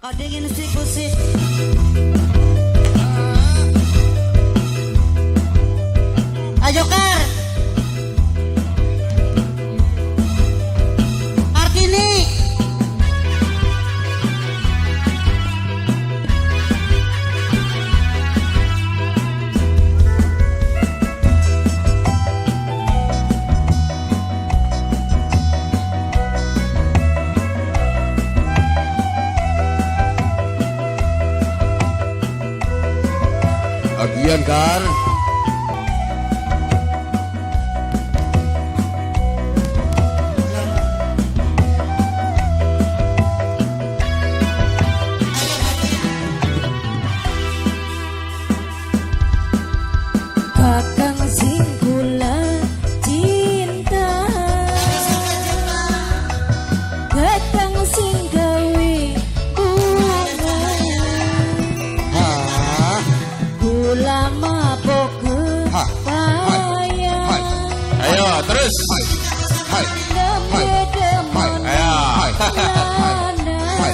Kau dingin si kusik. Ayo Kar. Kartini. Agian Kar. Kakang sing kula cinta, kakang sing gawe bunga, Ha. kula mabok Ha. kepayang. Hai. Ayo terus. Hai. Hai. Nembe demen Ayo. Hai. lanang. Hai.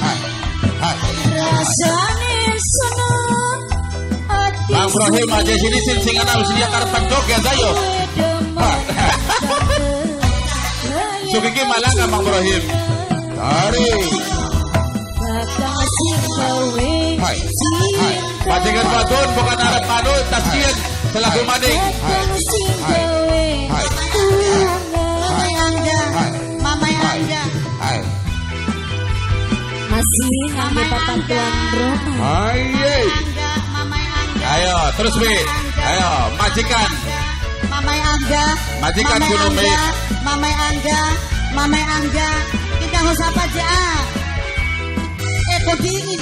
Hai. Hai. Rasane seneng ati. Bang Rohim aja sini sing sing ana wis dia karepan joget ayo. Sugiki malah nggak Bang Rohim. Tari. Kakang sing gawe Hai. Hai. cinta. Majikan wadon bukan arep manut tasien selaku maning. Kakang sing gawe Hai. bunga. Mamai Angga. Hai. Mamai Hai. Angga. Hai. Masih ngangge papan tuan rumah. Hai. Angga, Mamai Angga. Ayo terus Bi. Ayo majikan. Mamai Angga. Majikan Mamai Gunung Angga. Mi. Mamai Angga. Mamai Angga. Kita harus apa aja? Eh, kok dingin?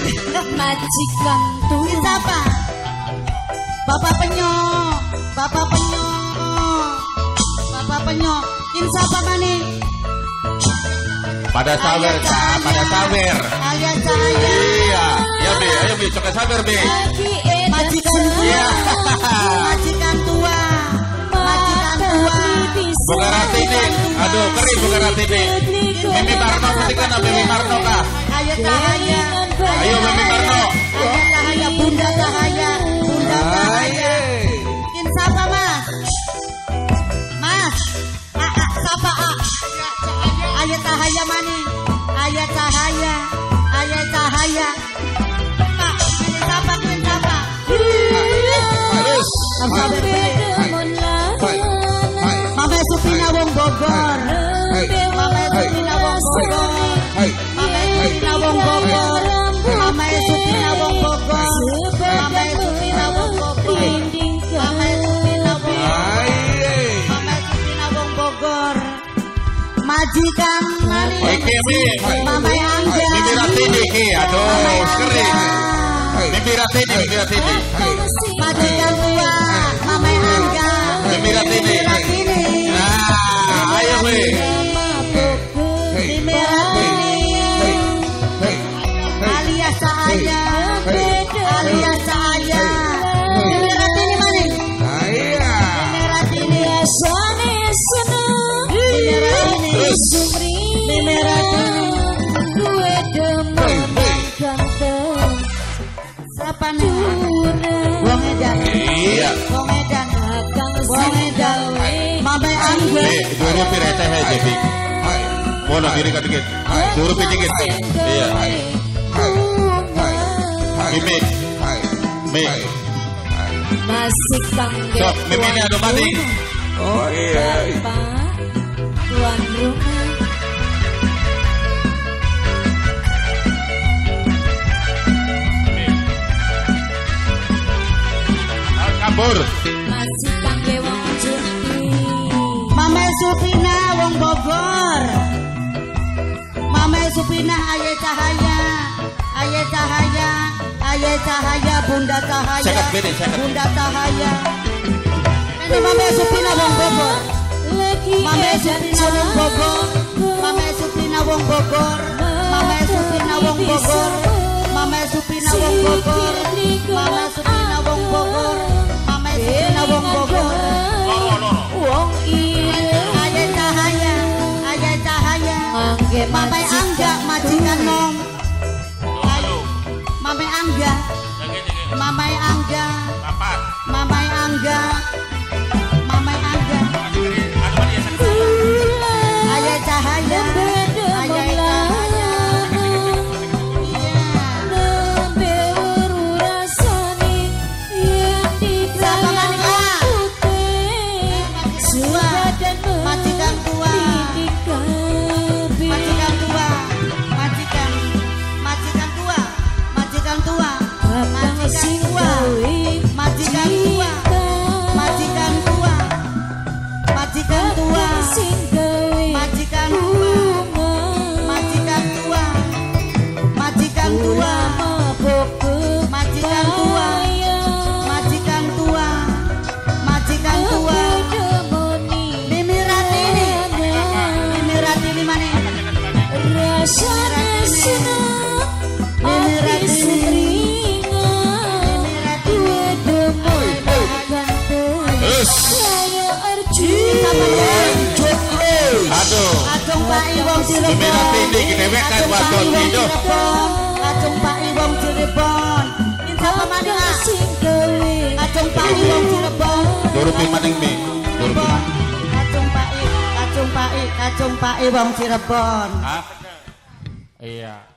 Majikan tuan. Kita apa? Bapak Penyo. Bapak Penyo. Bapak Penyo. Insya apa maning? Pada sawer, Ca, pada sawer. Alia Cahaya. Iya, ya Bi, ayo Bi, coba sawer Bi. Lagi edan Majikan tua. Iya. Majikan tua. Majikan tua. Bukan Ratini. Aduh, kering bukan Ratini. Mimi Marno mesti kan Mimi Marno kah? Ayo Cahaya. Ayo Mimi Marno. Ayo Cahaya, Bunda Cahaya, Bunda Cahaya. Hai. In sapa Mas? Mas. A, a, sapa A. Ayo Cahaya maning. Ayo Cahaya. Ayo Cahaya. Pak, ini sapa, ini sapa. Terus. Hai. Hai. Mama Supina wong Bogor. Hai. Mama Supina wong Bogor. Hai. Mama Supina wong Bogor. Mama Supina wong Bogor. Mama Supina wong Bogor. Mama Supina wong Hai. Mama Supina wong Bogor. Majikan mari. Iki Mi. Mama Angga. Mimi Ratini iki, aduh, kering. Mimi Ratini, Mimi Ratini. Majikan tua. Mama Angga. Mimi Ratini. Ratini. Nah, ayo Mi. Mimi Ratini. Hey. Hey. Alias Cahaya. Alias Cahaya. Mimi Ratini mana? Hai. Mimi Ratini. Rasane seneng. Mimi Ratini. Terus. Mimi Ratini. Duwe demen ganteng. Siapa nih? Wong Edan. Iya. Wong Edan. Kakang Wong sing Edan. gawe Mama Angga. Bi, dulu pi receh aja Bi. Hai. Mono kiri ke dikit. Dulu pi dikit. Iya. Hai. Hai. Hai. Mimi, Hai. Mi. Hai. Hai. Masih kangge Sok, Mimi ini anu maning. Oh iya. Bapak tuan rumah. Kabur. Masih kangge wong cuti. Mama Supina wong Bogor. Mama Supina aye cahaya. Aye cahaya. Aye cahaya Bunda Cahaya. Seket bene, seket. Bunda Cahaya. Ini Mama Supina wong Bogor. Lagi Mama edan Supina wong Bogor. Mama Supina wong Bogor. Mama Supina wong Bogor. Mama Supina wong Bogor. Mama Supina wong Bogor. Mama Supina wong Bogor. Wong ireng. Aye cahaya, aye cahaya. Ngangge Mamai Angga majikan nom. Mamai Angga. 4. Mamai Angga. Mamai Angga. Ayah Cahaya. Ayah Cahaya. Iya. Siapa maning, ah? Majikan tua. Majikan tua. Majikan. Majikan tua. Majikan tua. Majikan tua. Majikan tua. Majikan tua. Majikan tua. Majikan tua. Majikan tua. Majikan tua. Majikan tua. Majikan tua. Majikan tua. Mimi Ratini. Mimi Ratini mana? Rasane seneng Mimi ati Ratini. sumringah Mimi Ratini. Terus. Lanjut terus. Aduh. Kacung Pak Iwong Cirebon. Mimi Ratini iki dhewek kan Kacung Pak wadon Iwong iki, duh. Cirebon. Kacung Pak Iwong Cirebon. Siapa maning, ah? Kacung Pak Iwong Cirebon. Turuti maning mi. Turuti. Kacung Pak I, Kacung Pak I, Kacung Pak Iwong Cirebon. Hah? Iya.